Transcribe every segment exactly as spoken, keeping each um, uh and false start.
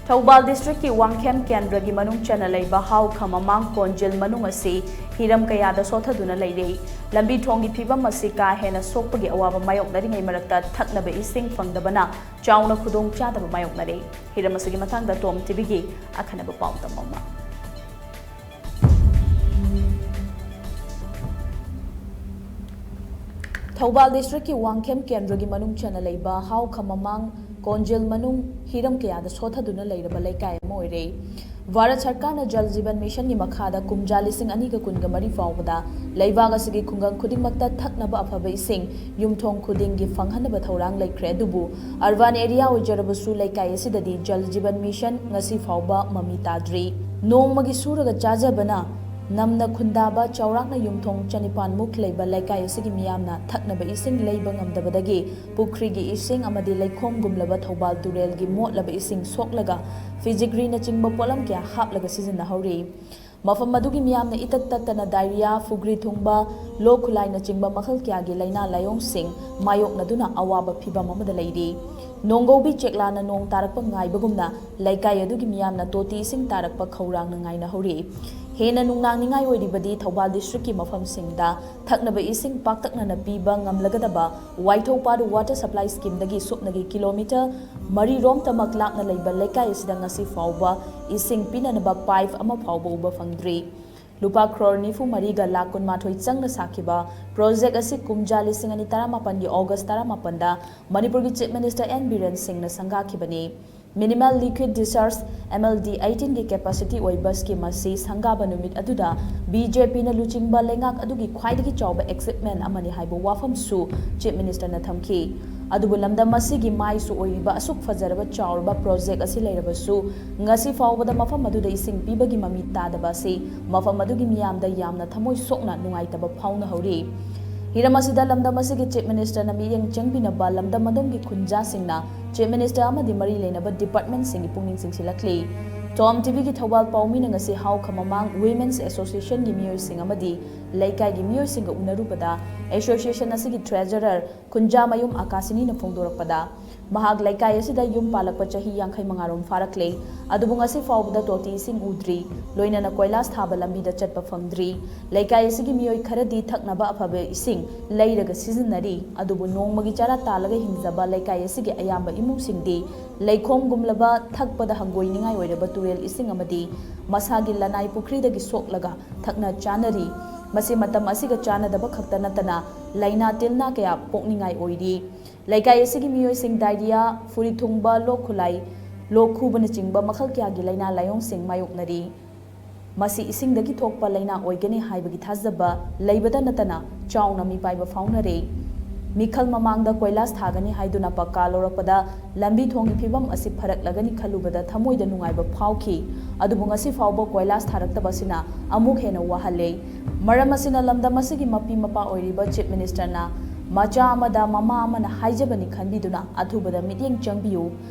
ꯊꯧꯕꯥꯜ ꯗꯤꯁꯇ꯭ꯔꯤꯛꯀꯤ ꯋꯥꯡꯈꯦꯝ ꯀꯦꯟꯗ꯭ꯔꯒꯤ ꯃꯅꯨꯡ ꯆꯟꯅ ꯂꯩꯕ ꯍꯥꯎꯈ ꯃꯃꯥꯡ ꯀꯣꯟꯖꯤꯜ ꯃꯅꯨꯡ ꯑꯁꯤ ꯍꯤꯔꯝ ꯀꯌꯥꯗ ꯁꯣꯊꯗꯨꯅ ꯂꯩꯔꯦ꯫ ꯂꯝꯕꯤ ꯊꯣꯡꯒꯤ ꯐꯤꯕꯝ ꯑꯁꯤ ꯀꯥ ꯍꯦꯟꯅ ꯁꯣꯛꯄꯒꯤ ꯑꯋꯥꯕ ꯃꯥꯌꯣꯛꯅꯔꯤꯉꯩ ꯃꯔꯛꯇ ꯊꯛꯅꯕ ꯏꯁꯤꯡ ꯐꯪꯗꯕꯅ ꯆꯥꯎꯅ ꯈꯨꯗꯣꯡ ꯆꯥꯗꯕ ꯃꯥꯌꯣꯛꯅꯔꯦ꯫ ꯍꯤꯔꯝ ꯑꯁꯤꯒꯤ ꯃꯇꯥꯡꯗ ꯇꯣꯝ ꯇꯤꯚꯤꯒꯤ ꯑꯈꯟꯅꯕ ꯄꯥꯎꯗꯝ ꯑꯃ꯫ ꯊꯧꯕꯥꯜ ꯗꯤꯁꯇ꯭ꯔꯤꯛꯀꯤ ꯋꯥꯡꯈꯦꯝ ꯀꯦꯟꯗ꯭ꯔꯒꯤ ꯃꯅꯨꯡ ꯆꯟꯅ ꯂꯩꯕ ꯍꯥꯎꯈ ꯃꯃꯥꯡ ꯀꯣꯟꯖꯤꯜ ꯃꯅꯨꯡ ꯍꯤꯔꯝ ꯀꯌꯥꯗ ꯁꯣꯊꯗꯨꯅ ꯂꯩꯔꯕ ꯂꯩꯀꯥꯏ ꯑꯃ ꯑꯣꯏꯔꯦ꯫ ꯚꯥꯔꯠ ꯁꯔꯀꯥꯔꯅ ꯖꯜ ꯖꯤꯕꯟ ꯃꯤꯁꯟꯒꯤ ꯃꯈꯥꯗ ꯀꯨꯝꯖꯥ ꯂꯤꯁꯤꯡ ꯑꯅꯤꯒ ꯀꯨꯟꯒ ꯃꯔꯤ ꯐꯥꯎꯕꯗ ꯂꯩꯕꯥꯛ ꯑꯁꯤꯒꯤ ꯈꯨꯡꯒꯪ ꯈꯨꯗꯤꯡꯃꯛꯇ ꯊꯛꯅꯕ ꯑꯐꯕ ꯏꯁꯤꯡ ꯌꯨꯝꯊꯣꯡ ꯈꯨꯗꯤꯡꯒꯤ ꯐꯪꯍꯟꯅꯕ ꯊꯧꯔꯥꯡ ꯂꯩꯈ꯭ꯔꯦ꯫ ꯑꯗꯨꯕꯨ ꯑꯔꯕꯥꯟ ꯑꯦꯔꯤꯌꯥ ꯑꯣꯏꯖꯔꯕꯁꯨ ꯂꯩꯀꯥꯏ ꯑꯁꯤꯗꯗꯤ ꯖꯜ ꯖꯤꯕꯟ ꯃꯤꯁꯟ ꯉꯁꯤ ꯐꯥꯎꯕ ꯃꯃꯤ ꯇꯥꯗ꯭ꯔꯤ꯫ ꯅꯣꯡꯃꯒꯤ ꯁꯨꯔꯒ ꯆꯥꯖꯕꯅ ꯅꯝꯅ ꯈꯨꯟꯗꯥꯕ ꯆꯥꯎꯔꯥꯛꯅ ꯌꯨꯝꯊꯣꯡ ꯆꯅꯤꯄꯥꯟ ꯃꯨꯛ ꯂꯩꯕ ꯂꯩꯀꯥꯏ ꯑꯁꯤꯒꯤ ꯃꯤꯌꯥꯝꯅ ꯊꯛꯅꯕ ꯏꯁꯤꯡ ꯂꯩꯕ ꯉꯝꯗꯕꯗꯒꯤ ꯄꯨꯈ꯭ꯔꯤꯒꯤ ꯏꯁꯤꯡ ꯑꯃꯗꯤ ꯂꯩꯈꯣꯝꯒꯨꯝꯂꯕ ꯊꯧꯕꯥꯜ ꯇꯨꯔꯦꯜꯒꯤ ꯃꯣꯠꯂꯕ ꯏꯁꯤꯡ ꯁꯣꯛꯂꯒ ꯐꯤꯖꯤꯒ꯭ꯔꯤꯅꯆꯤꯡꯕ ꯄꯣꯠꯂꯝ ꯀꯌꯥ ꯍꯥꯞꯂꯒ ꯁꯤꯖꯤꯟꯅꯍꯧꯔꯤ꯫ ꯃꯐꯝ ꯑꯗꯨꯒꯤ ꯃꯤꯌꯥꯝꯅ ꯏꯇꯠ ꯇꯠꯇꯅ ꯗꯥꯏꯔꯤꯌꯥ, ꯐꯨꯒ꯭ꯔꯤ ꯊꯨꯡꯕ, ꯂꯣꯛ ꯈꯨꯂꯥꯏꯅꯆꯤꯡꯕ ꯃꯈꯜ ꯀꯌꯥꯒꯤ ꯂꯥꯏꯅꯥ ꯂꯥꯏꯑꯣꯡꯁꯤꯡ ꯃꯥꯌꯣꯛꯅꯗꯨꯅ ꯑꯋꯥꯕ ꯐꯤꯚꯝ ꯑꯃꯗ ꯂꯩꯔꯤ꯫ ꯅꯣꯡꯒꯧꯕꯤ ꯆꯦꯛꯂꯥꯅ ꯅꯣꯡ ꯇꯥꯔꯛꯄ ꯉꯥꯏꯕꯒꯨꯝꯅ ꯂꯩꯀꯥꯏ ꯑꯗꯨꯒꯤ ꯃꯤꯌꯥꯝꯅ ꯇꯣꯇꯤ ꯏꯁꯤꯡ ꯇꯥꯔꯛꯄ ꯈꯧꯔꯥꯡꯅ ꯉꯥꯏꯅꯍꯧꯔꯤ꯫ ꯍꯦꯟꯅ ꯅꯨꯡꯅꯥꯡꯅꯤꯡꯉꯥꯏ ꯑꯣꯏꯔꯤꯕꯗꯤ ꯊꯧꯕꯥꯜ ꯗꯤꯁꯇ꯭ꯔꯤꯛꯀꯤ ꯃꯐꯝꯁꯤꯡꯗ ꯊꯛꯅꯕ ꯏꯁꯤꯡ ꯄꯥꯛꯇꯛꯅꯅ ꯄꯤꯕ ꯉꯝꯂꯒꯗꯕ ꯋꯥꯏꯊꯧꯄꯥꯠ ꯋꯥꯇꯔ ꯁꯄ꯭ꯂꯥꯏ ꯁ꯭ꯀꯤꯝꯗꯒꯤ ꯁꯨꯞꯅꯒꯤ ꯀꯤꯂꯣꯃꯤꯇꯔ ꯃꯔꯤꯔꯣꯝꯇꯃꯛ ꯂꯥꯞꯅ ꯂꯩꯕ ꯂꯩꯀꯥꯏ ꯑꯁꯤꯗ ꯉꯁꯤ ꯐꯥꯎꯕ ꯏꯁꯤꯡ ꯄꯤꯅꯅꯕ ꯄꯥꯏꯞ ꯑꯃ ꯐꯥꯎꯕ ꯎꯕ ꯐꯪꯗ꯭ꯔꯤ꯫ ꯂꯨꯄꯥ ꯀ꯭ꯔꯣꯔ ꯅꯤꯐꯨ ꯃꯔꯤꯒ ꯂꯥꯛ ꯀꯨꯟꯃꯥꯊꯣꯏ ꯆꯪꯅ ꯁꯥꯈꯤꯕ ꯄ꯭ꯔꯣꯖꯦꯛ ꯑꯁꯤ ꯀꯨꯝꯖꯥ ꯂꯤꯁꯤꯡ ꯑꯅꯤ ꯇꯔꯥꯃꯥꯄꯟꯒꯤ ꯑꯣꯒꯁ ꯇꯔꯥꯃꯥꯄꯟꯗ ꯃꯅꯤꯄꯨꯔꯒꯤ ꯆꯤꯐ ꯃꯤꯅꯤꯁꯇꯔ ꯑꯦꯟ ꯕꯤꯔꯦꯟ ꯁꯤꯡꯅ ꯁꯪꯒꯥꯈꯤꯕꯅꯤ꯫ Minimal Liquid Discharge, M L D eighteen ꯒꯤ ꯀꯦꯄꯥꯁꯤꯇꯤ ꯑꯣꯏꯕ ꯁ꯭ꯀꯤꯝ ꯑꯁꯤ ꯁꯪꯒꯥꯕ ꯅꯨꯃꯤꯠ ꯑꯗꯨꯗ ꯕꯤ ꯖꯦ ꯄꯤꯅ ꯂꯨꯆꯤꯡꯕ ꯂꯩꯉꯥꯛ ꯑꯗꯨꯒꯤ ꯈ꯭ꯋꯥꯏꯗꯒꯤ ꯆꯥꯎꯕ ꯑꯦꯆꯤꯞꯃꯦꯟ ꯑꯃꯅꯤ ꯍꯥꯏꯕ ꯋꯥꯐꯝꯁꯨ ꯆꯤꯐ ꯃꯤꯅꯤꯁꯇꯔꯅ ꯊꯝꯈꯤ꯫ ꯑꯗꯨꯕꯨ ꯂꯝꯗꯝ ꯑꯁꯤꯒꯤ ꯃꯥꯏꯁꯨ ꯑꯣꯏꯔꯤꯕ ꯑꯁꯨꯛ ꯐꯖꯔꯕ ꯆꯥꯎꯔꯕ ꯄ꯭ꯔꯣꯖꯦꯛ ꯑꯁꯤ ꯂꯩꯔꯕꯁꯨ ꯉꯁꯤ ꯐꯥꯎꯕꯗ ꯃꯐꯝ ꯑꯗꯨꯗ ꯏꯁꯤꯡ ꯄꯤꯕꯒꯤ ꯃꯃꯤ ꯇꯥꯗꯕ ꯑꯁꯤ ꯃꯐꯝ ꯑꯗꯨꯒꯤ ꯃꯤꯌꯥꯝꯗ ꯌꯥꯝꯅ ꯊꯃꯣꯏ ꯁꯣꯛꯅ ꯅꯨꯡꯉꯥꯏꯇꯕ ꯐꯥꯎꯅꯍꯧꯔꯤ꯫ ꯍꯤꯔꯝ ꯑꯁꯤꯗ ꯂꯝꯗꯝ ꯑꯁꯤꯒꯤ ꯆꯤꯐ ꯃꯤꯅꯤꯁꯇꯔꯅ ꯃꯤꯠꯌꯦꯡ ꯆꯪꯕꯤꯅꯕ ꯂꯝꯗꯝ ꯑꯗꯣꯝꯒꯤ ꯈꯨꯟꯖꯥꯁꯤꯡꯅ ꯆꯤꯐ ꯃꯤꯅꯤꯁꯇꯔ ꯑꯃꯗꯤ ꯃꯔꯤ ꯂꯩꯅꯕ ꯗꯤꯄꯥꯔꯠꯃꯦꯟꯁꯤꯡꯒꯤ ꯄꯨꯛꯅꯤꯡ ꯆꯤꯡꯁꯤꯜꯂꯛꯂꯤ꯫ ꯇꯣꯝ ꯇꯤꯚꯤꯒꯤ ꯊꯧꯕꯥꯜ ꯄꯥꯎꯃꯤꯅ ꯉꯁꯤ ꯍꯥꯎꯈ ꯃꯃꯥꯡ ꯋꯤꯃꯦꯟꯁ ꯑꯦꯁꯣꯁꯤꯌꯦꯁꯟꯒꯤ ꯃꯤꯑꯣꯏꯁꯤꯡ ꯑꯃꯗꯤ ꯂꯩꯀꯥꯏꯒꯤ ꯃꯤꯑꯣꯏꯁꯤꯡꯒ ꯎꯅꯔꯨꯕꯗ ꯑꯦꯁꯣꯁꯤꯌꯦꯁꯟ ꯑꯁꯤꯒꯤ ꯇ꯭ꯔꯦꯖꯔꯔ ꯈꯨꯟꯖꯥꯃꯌꯨꯝ ꯑꯀꯥꯁꯤꯅꯤꯅ ꯐꯣꯡꯗꯣꯔꯛꯄꯗ, ꯃꯍꯥꯛ ꯂꯩꯀꯥꯏ ꯑꯁꯤꯗ ꯌꯨꯝ ꯄꯥꯜꯂꯛꯄ ꯆꯍꯤ ꯌꯥꯡꯈꯩ ꯃꯉꯥꯔꯣꯝ ꯐꯥꯔꯛꯂꯦ꯫ ꯑꯗꯨꯕꯨ ꯉꯁꯤ ꯐꯥꯎꯕꯗ ꯇꯣꯇꯤ ꯏꯁꯤꯡ ꯎꯗ꯭ꯔꯤ꯫ ꯂꯣꯏꯅꯅ ꯀꯣꯏꯂꯥꯁ ꯊꯥꯕ ꯂꯝꯕꯤꯗ ꯆꯠꯄ ꯐꯪꯗ꯭ꯔꯤ꯫ ꯂꯩꯀꯥꯏ ꯑꯁꯤꯒꯤ ꯃꯤꯑꯣꯏ ꯈꯔꯗꯤ ꯊꯛꯅꯕ ꯑꯐꯕ ꯏꯁꯤꯡ ꯂꯩꯔꯒ ꯁꯤꯖꯤꯟꯅꯔꯤ꯫ ꯑꯗꯨꯕꯨ ꯅꯣꯡꯃꯒꯤ ꯆꯔꯥ ꯇꯥꯜꯂꯒ ꯍꯤꯡꯖꯕ ꯂꯩꯀꯥꯏ ꯑꯁꯤꯒꯤ ꯑꯌꯥꯝꯕ ꯏꯃꯨꯡꯁꯤꯡꯗꯤ ꯂꯩꯈꯣꯝꯒꯨꯝꯂꯕ ꯊꯛꯄꯗ ꯍꯪꯒꯣꯏꯅꯤꯡꯉꯥꯏ ꯑꯣꯏꯔꯕ ꯇꯨꯔꯦꯜ ꯏꯁꯤꯡ ꯑꯃꯗꯤ ꯃꯁꯥꯒꯤ ꯂꯅꯥꯏ ꯄꯨꯈ꯭ꯔꯤꯗꯒꯤ ꯁꯣꯛꯂꯒ ꯊꯛꯅ ꯆꯥꯅꯔꯤ꯫ ꯃꯁꯤ ꯃꯇꯝ ꯑꯁꯤꯒ ꯆꯥꯟꯅꯗꯕ ꯈꯛꯇ ꯅꯠꯇꯅ ꯂꯥꯏꯅꯥ ꯇꯤꯜꯅꯥ ꯀꯌꯥ ꯄꯣꯛꯅꯤꯡꯉꯥꯏ ꯑꯣꯏꯔꯤ꯫ ꯂꯩꯀꯥꯏ ꯑꯁꯤꯒꯤ ꯃꯤꯑꯣꯏꯁꯤꯡ ꯗꯥꯏꯔꯤꯌꯥ, ꯐꯨꯔꯤ ꯊꯨꯡꯕ, ꯂꯣꯛ ꯈꯨꯂꯥꯏ, ꯂꯣꯛ ꯈꯨꯕꯅꯆꯤꯡꯕ ꯃꯈꯜ ꯀꯌꯥꯒꯤ ꯂꯥꯏꯅꯥ ꯂꯥꯏꯑꯣꯡꯁꯤꯡ ꯃꯥꯌꯣꯛꯅꯔꯤ꯫ ꯃꯁꯤ ꯏꯁꯤꯡꯗꯒꯤ ꯊꯣꯛꯄ ꯂꯥꯏꯅꯥ ꯑꯣꯏꯒꯅꯤ ꯍꯥꯏꯕꯒꯤ ꯊꯥꯖꯕ ꯂꯩꯕꯇ ꯅꯠꯇꯅ ꯆꯥꯎꯅ ꯃꯤꯄꯥꯏꯕ ꯐꯥꯎꯅꯔꯦ꯫ ꯃꯤꯈꯜ ꯃꯃꯥꯡꯗ ꯀꯣꯏꯂꯥꯁ ꯊꯥꯒꯅꯤ ꯍꯥꯏꯗꯨꯅ ꯄꯛꯀꯥ ꯂꯧꯔꯛꯄꯗ ꯂꯝꯕꯤ ꯊꯣꯡꯒꯤ ꯐꯤꯕꯝ ꯑꯁꯤ ꯐꯔꯛꯂꯒꯅꯤ ꯈꯜꯂꯨꯕꯗ ꯊꯃꯣꯏꯗ ꯅꯨꯡꯉꯥꯏꯕ ꯐꯥꯎꯈꯤ꯫ ꯑꯗꯨꯕꯨ ꯉꯁꯤ ꯐꯥꯎꯕ ꯀꯣꯏꯂꯥꯁ ꯊꯥꯔꯛꯇꯕ ꯑꯁꯤꯅ ꯑꯃꯨꯛ ꯍꯦꯟꯅ ꯋꯥꯍꯜꯂꯦ꯫ ꯃꯔꯝ ꯑꯁꯤꯅ ꯂꯝꯗꯝ ꯑꯁꯤꯒꯤ ꯃꯄꯤ ꯃꯄꯥ ꯑꯣꯏꯔꯤꯕ Chief Minister ꯅ ꯃꯆꯥ ꯑꯃꯗ ꯃꯃꯥ ꯑꯃꯅ ꯍꯥꯏꯖꯕꯅꯤ ꯈꯟꯕꯤꯗꯨꯅ ꯑꯊꯨꯕꯗ ꯃꯤꯠꯌꯦꯡ ꯆꯪꯕꯤꯌꯨ,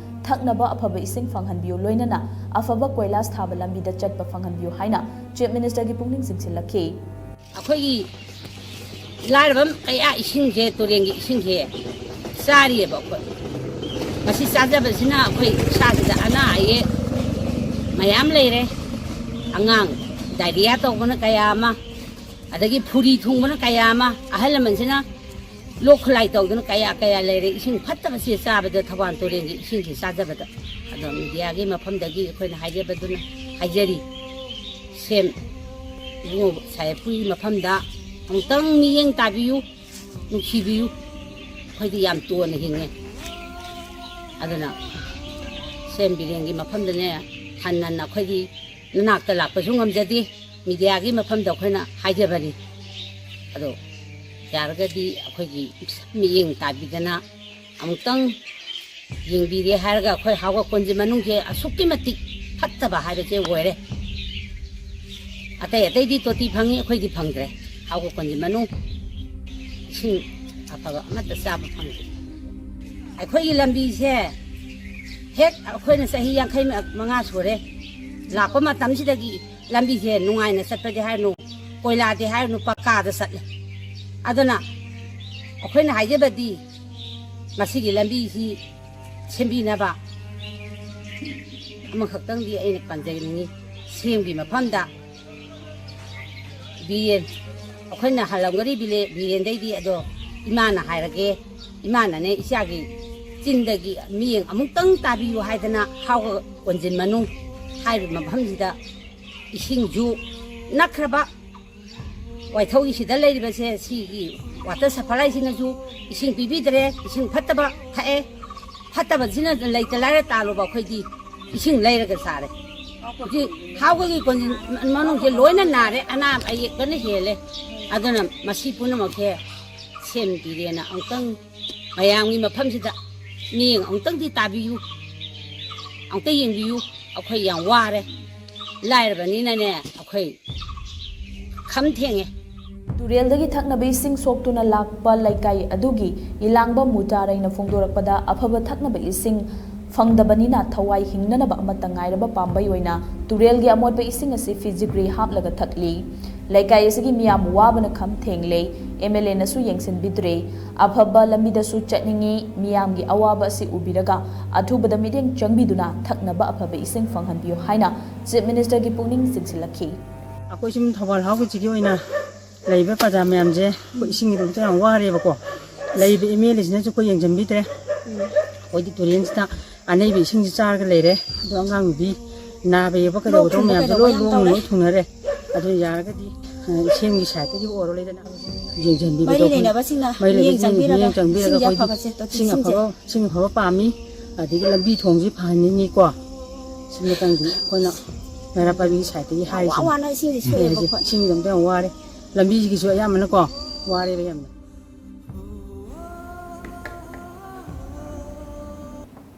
ꯊꯛꯅꯕ ꯑꯐꯕ ꯏꯁꯤꯡ ꯐꯪꯍꯟꯕꯤꯌꯨ, ꯂꯣꯏꯅꯅ ꯑꯐꯕ ꯀꯣꯏꯂꯥꯁ ꯊꯥꯕ ꯂꯝꯕꯤꯗ ꯆꯠꯄ ꯐꯪꯍꯟꯕꯤꯌꯨ ꯍꯥꯏꯅ Chief Minister ꯒꯤ ꯄꯨꯛꯅꯤꯡ ꯆꯤꯡꯁꯤꯜꯂꯛꯈꯤ꯫ ꯑꯩꯈꯣꯏꯒꯤ ꯂꯥꯏꯔꯕ ꯀꯌꯥ ꯏꯁꯤꯡꯁꯦ, ꯇꯨꯔꯦꯟꯒꯤ ꯏꯁꯤꯡꯁꯦ ꯆꯥꯔꯤꯑꯕ ꯑꯩꯈꯣꯏ꯫ ꯃꯁꯤ ꯆꯥꯖꯕꯁꯤꯅ ꯑꯩꯈꯣꯏ ꯏꯁꯥꯁꯤꯗ ꯑꯅꯥ ꯑꯌꯦꯛ ꯃꯌꯥꯝ ꯂꯩꯔꯦ꯫ ꯑꯉꯥꯡ ꯗꯥꯏꯔꯤꯌꯥ ꯇꯧꯕꯅ ꯀꯌꯥ ꯑꯃ, ꯑꯗꯒꯤ ꯐꯨꯔꯤ ꯊꯨꯡꯕꯅ ꯀꯌꯥ ꯑꯃ, ꯑꯍꯜ ꯂꯃꯟꯁꯤꯅ ꯂꯣꯛ ꯈꯨꯂꯥꯏ ꯇꯧꯗꯅ ꯀꯌꯥ ꯀꯌꯥ ꯂꯩꯔꯦ꯫ ꯏꯁꯤꯡ ꯐꯠꯇꯕꯁꯦ ꯆꯥꯕꯗ, ꯊꯧꯕꯥꯜ ꯇꯨꯔꯦꯟꯒꯤ ꯏꯁꯤꯡꯁꯦ ꯆꯥꯖꯕꯗ꯫ ꯑꯗꯣ media ꯒꯤ ꯃꯐꯝꯗꯒꯤ ꯑꯩꯈꯣꯏꯅ ꯍꯥꯏꯖꯕꯗꯨꯅ ꯍꯥꯏꯖꯔꯤ, ꯁꯦꯝ ꯏꯕꯨꯡꯉꯣ ꯁꯥꯍꯦꯕꯄꯨꯔꯒꯤ ꯃꯐꯝꯗ ꯑꯃꯨꯛꯇꯪ ꯃꯤꯠꯌꯦꯡ ꯇꯥꯕꯤꯌꯨ, ꯅꯨꯡꯁꯤꯕꯤꯌꯨ꯫ ꯑꯩꯈꯣꯏꯗꯤ ꯌꯥꯝ ꯇꯣꯟꯅ ꯍꯤꯡꯉꯦ꯫ ꯑꯗꯨꯅ ꯁꯦꯝ ꯕꯤꯔꯦꯟꯒꯤ ꯃꯐꯝꯗꯅꯦ, ꯍꯟꯅ ꯍꯟꯅ ꯑꯩꯈꯣꯏꯗꯤ ꯅꯅꯥꯛꯇ ꯂꯥꯛꯄꯁꯨ ꯉꯝꯖꯗꯦ꯫ Media ꯒꯤ ꯃꯐꯝꯗ ꯑꯩꯈꯣꯏꯅ ꯍꯥꯏꯖꯕꯅꯤ꯫ ꯑꯗꯣ ꯌꯥꯔꯒꯗꯤ ꯑꯩꯈꯣꯏꯒꯤ ꯃꯤꯠꯌꯦꯡ ꯇꯥꯕꯤꯗꯅ ꯑꯃꯨꯛꯇꯪ ꯌꯦꯡꯕꯤꯔꯦ ꯍꯥꯏꯔꯒ ꯑꯩꯈꯣꯏ ꯍꯥꯎꯒ ꯀꯣꯟꯖꯤꯟ ꯃꯅꯨꯡꯁꯦ ꯑꯁꯨꯛꯀꯤ ꯃꯇꯤꯛ ꯐꯠꯇꯕ ꯍꯥꯏꯕꯁꯦ ꯑꯣꯏꯔꯦ꯫ ꯑꯇꯩ ꯑꯇꯩꯗꯤ ꯇꯣꯇꯤ ꯐꯪꯉꯤ, ꯑꯩꯈꯣꯏꯗꯤ ꯐꯪꯗ꯭ꯔꯦ꯫ ꯍꯥꯎꯒ ꯀꯣꯟꯖꯤꯟ ꯃꯅꯨꯡ ꯏꯁꯤꯡ ꯑꯐꯕ ꯑꯃꯠꯇ ꯆꯥꯕ ꯐꯪꯗꯦ꯫ ꯑꯩꯈꯣꯏꯒꯤ ꯂꯝꯕꯤꯁꯦ ꯍꯦꯛ ꯑꯩꯈꯣꯏꯅ ꯆꯍꯤ ꯌꯥꯡꯈꯩ ꯃꯉꯥ ꯁꯨꯔꯦ ꯂꯥꯛꯄ ꯃꯇꯝꯁꯤꯗꯒꯤ ꯂꯝꯕꯤꯁꯦ ꯅꯨꯡꯉꯥꯏꯅ ꯆꯠꯄꯗꯤ ꯍꯥꯏꯔꯅꯨ, ꯀꯣꯏꯂꯥꯗꯤ ꯍꯥꯏꯔꯅꯨ, ꯄꯛꯀꯥꯗ ꯆꯠꯂꯦ꯫ ꯑꯗꯨꯅ ꯑꯩꯈꯣꯏꯅ ꯍꯥꯏꯖꯕꯗꯤ ꯃꯁꯤꯒꯤ ꯂꯝꯕꯤꯁꯤ ꯁꯦꯝꯕꯤꯅꯕ ꯑꯃꯈꯛꯇꯪꯗꯤ ꯑꯩꯅ ꯄꯥꯝꯖꯅꯤꯡꯉꯤ꯫ ꯁꯦꯝꯒꯤ ꯃꯐꯝꯗ ꯕꯤꯔꯦꯟ, ꯑꯩꯈꯣꯏꯅ ꯍꯜꯂꯝꯒꯔꯤ ꯕꯤꯂꯦ-, ꯕꯤꯔꯦꯟꯗꯩꯗꯤ ꯑꯗꯣ ꯏꯃꯥꯅ ꯍꯥꯏꯔꯒꯦ, ꯏꯃꯥꯅꯅꯦ ꯏꯆꯥꯒꯤ ꯆꯤꯟꯗꯒꯤ ꯃꯤꯠꯌꯦꯡ ꯑꯃꯨꯛꯇꯪ ꯇꯥꯕꯤꯌꯨ ꯍꯥꯏꯗꯅ ꯍꯥꯎꯒ ꯀꯣꯟꯖꯤꯟ ꯃꯅꯨꯡ ꯍꯥꯏꯔꯤꯕ ꯃꯐꯝꯁꯤꯗ ꯏꯁꯤꯡꯁꯨ ꯅꯛꯈ꯭ꯔꯕ, ꯋꯥꯏꯊꯧꯒꯤꯁꯤꯗ ꯂꯩꯔꯤꯕꯁꯦ ꯁꯤꯒꯤ ꯋꯥꯇꯔ ꯁꯄ꯭ꯂꯥꯏꯁꯤꯅꯁꯨ ꯏꯁꯤꯡ ꯄꯤꯕꯤꯗ꯭ꯔꯦ, ꯏꯁꯤꯡ ꯐꯠꯇꯕ ꯊꯛꯑꯦ, ꯐꯠꯇꯕꯁꯤꯅ ꯂꯩꯇ ꯂꯥꯏꯔ ꯇꯥꯜꯂꯨꯕ ꯑꯩꯈꯣꯏꯗꯤ ꯏꯁꯤꯡ ꯂꯩꯔꯒ ꯆꯥꯔꯦ꯫ ꯍꯧꯖꯤꯛ ꯍꯥꯎꯒꯒꯤ ꯀꯣꯟꯖꯤꯟ ꯃꯅꯨꯡꯁꯦ ꯂꯣꯏꯅ ꯅꯥꯔꯦ, ꯑꯅꯥ ꯑꯌꯦꯛ ꯂꯣꯏꯅ ꯍꯦꯜꯂꯦ꯫ ꯑꯗꯨꯅ ꯃꯁꯤ ꯄꯨꯝꯅꯃꯛꯁꯦ ꯁꯦꯝꯕꯤꯔꯦꯅ ꯑꯃꯨꯛꯇꯪ ꯃꯌꯥꯝꯒꯤ ꯃꯐꯝꯁꯤꯗ ꯃꯤꯠꯌꯦꯡ ꯑꯃꯨꯛꯇꯪꯗꯤ ꯇꯥꯕꯤꯌꯨ, ꯑꯃꯨꯛꯇ ꯌꯦꯡꯕꯤꯌꯨ꯫ ꯑꯩꯈꯣꯏ ꯌꯥꯝ ꯋꯥꯔꯦ, ꯂꯥꯏꯔꯕꯅꯤꯅꯅꯦ ꯑꯩꯈꯣꯏ ꯈꯝ ꯊꯦꯡꯉꯦ꯫ ꯇꯨꯔꯦꯜꯗꯒꯤ ꯊꯛꯅꯕ ꯏꯁꯤꯡ ꯁꯣꯛꯇꯨꯅ ꯂꯥꯛꯄ ꯂꯩꯀꯥꯏ ꯑꯗꯨꯒꯤ ꯏꯂꯥꯡꯕꯝ ꯃꯨꯇꯥꯔꯩꯅ ꯐꯣꯡꯗꯣꯔꯛꯄꯗ, ꯑꯐꯕ ꯊꯛꯅꯕ ꯏꯁꯤꯡ ꯐꯪꯗꯕꯅꯤꯅ ꯊꯋꯥꯏ ꯍꯤꯡꯅꯅꯕ ꯑꯃꯠꯇ ꯉꯥꯏꯔꯕ ꯄꯥꯝꯕꯩ ꯑꯣꯏꯅ ꯇꯨꯔꯦꯜꯒꯤ ꯑꯃꯣꯠꯄ ꯏꯁꯤꯡ ꯑꯁꯤ ꯐꯤꯖꯤꯒ꯭ꯔꯤ ꯍꯥꯞꯂꯒ ꯊꯛꯂꯤ꯫ ꯂꯩꯀꯥꯏ ꯑꯁꯤꯒꯤ ꯃꯤꯌꯥꯝ ꯋꯥꯕꯅ ꯈꯝ ꯊꯦꯡꯂꯦ꯫ M L ꯑꯦꯅꯁꯨ ꯌꯦꯡꯁꯤꯟꯕꯤꯗ꯭ꯔꯦ꯫ ꯑꯐꯕ ꯂꯝꯕꯤꯗꯁꯨ ꯆꯠꯅꯤꯡꯏ꯫ ꯃꯤꯌꯥꯝꯒꯤ ꯑꯋꯥꯕ ꯑꯁꯤ ꯎꯕꯤꯔꯒ ꯑꯊꯨꯕꯗ ꯃꯤꯠꯌꯦꯡ ꯆꯪꯕꯤꯗꯨꯅ ꯊꯛꯅꯕ ꯑꯐꯕ ꯏꯁꯤꯡ ꯐꯪꯍꯟꯕꯤꯌꯨ ꯍꯥꯏꯅ ꯆꯤꯐ ꯃꯤꯅꯤꯁꯇꯔꯒꯤ ꯄꯨꯛꯅꯤꯡ ꯆꯤꯡꯁꯤꯜꯂꯛꯈꯤ꯫ ꯑꯩꯈꯣꯏ ꯁꯨꯝ ꯊꯧꯕꯥꯜ ꯍꯥꯎꯒꯤ ꯁꯤꯒꯤ ꯑꯣꯏꯅ ꯂꯩꯕ ꯄ꯭ꯔꯖꯥ ꯃꯌꯥꯝꯁꯦ ꯑꯩꯈꯣꯏ ꯏꯁꯤꯡꯒꯤꯗꯃꯛꯇ ꯌꯥꯝ ꯋꯥꯔꯦꯕꯀꯣ꯫ ꯂꯩꯕ ꯑꯦꯝ ꯑꯦꯜ ꯑꯦꯁꯤꯅꯁꯨ ꯑꯩꯈꯣꯏ ꯌꯦꯡꯁꯤꯟꯕꯤꯗ꯭ꯔꯦ꯫ ꯑꯩꯈꯣꯏꯗꯤ ꯇꯨꯔꯦꯟꯁꯤꯗ ꯑꯅꯩꯕ ꯏꯁꯤꯡꯁꯤ ꯆꯥꯔꯒ ꯂꯩꯔꯦ꯫ ꯑꯗꯣ ꯑꯉꯥꯡ ꯅꯨꯕꯤ ꯅꯥꯕ ꯌꯦꯛꯄ ꯀꯩꯗꯧꯕꯗꯣ ꯃꯌꯥꯝꯁꯦ ꯂꯣꯏ ꯂꯣꯛꯅ ꯂꯣꯏ ꯊꯨꯡꯅꯔꯦ꯫ ꯑꯗꯨ ꯌꯥꯔꯒꯗꯤ ꯏꯁꯤꯡꯒꯤ ꯁꯥꯏꯠꯇꯒꯤ ꯑꯣꯏꯔꯣ ꯂꯩꯗꯅ ꯌꯦꯡꯁꯤꯟꯕꯤꯕꯗꯣ ꯃꯔꯤ ꯑꯩꯈꯣꯏ ꯂꯩꯅꯕꯁꯤꯡꯅ ꯃꯔꯤ ꯂꯩꯅꯕꯁꯤꯡꯅ ꯃꯤꯠꯌꯦꯡ ꯆꯪꯕꯤꯔꯒ ꯃꯤꯠꯌꯦꯡ ꯆꯪꯕꯤꯔꯒ ꯏꯁꯤꯡꯁꯦ ꯑꯩꯈꯣꯏꯗꯤ ꯑꯐꯕꯁꯦ, ꯇꯣꯇꯤ ꯏꯁꯤꯡ ꯏꯁꯤꯡꯁꯦ꯫ ꯑꯐꯕ ꯏꯁꯤꯡ ꯑꯐꯕ ꯄꯥꯝꯃꯤ꯫ ꯑꯗꯒꯤ ꯂꯝꯕꯤ ꯊꯣꯡꯁꯤ ꯐꯍꯟꯅꯤꯡꯉꯤꯀꯣ꯫ ꯁꯤ ꯃꯇꯥꯡꯗꯤ ꯑꯩꯈꯣꯏꯅ ꯃꯩꯔꯥ ꯄꯥꯏꯕꯤꯒꯤ ꯁꯥꯏꯠꯇꯒꯤ ꯍꯥꯏꯔꯤꯁꯤꯅꯤ꯫ ꯋꯥꯅ ꯏꯁꯤꯡꯁꯦ ꯁꯣꯛꯑꯦꯕ ꯑꯩꯈꯣꯏ꯫ ꯏꯁꯤꯡꯒꯤꯗꯃꯛꯇ ꯌꯥꯝ ꯋꯥꯔꯦ꯫ ꯂꯝꯕꯤꯁꯤꯒꯤꯁꯨ ꯑꯌꯥꯝꯕꯅꯀꯣ ꯋꯥꯔꯦꯕ ꯌꯥꯝꯅ꯫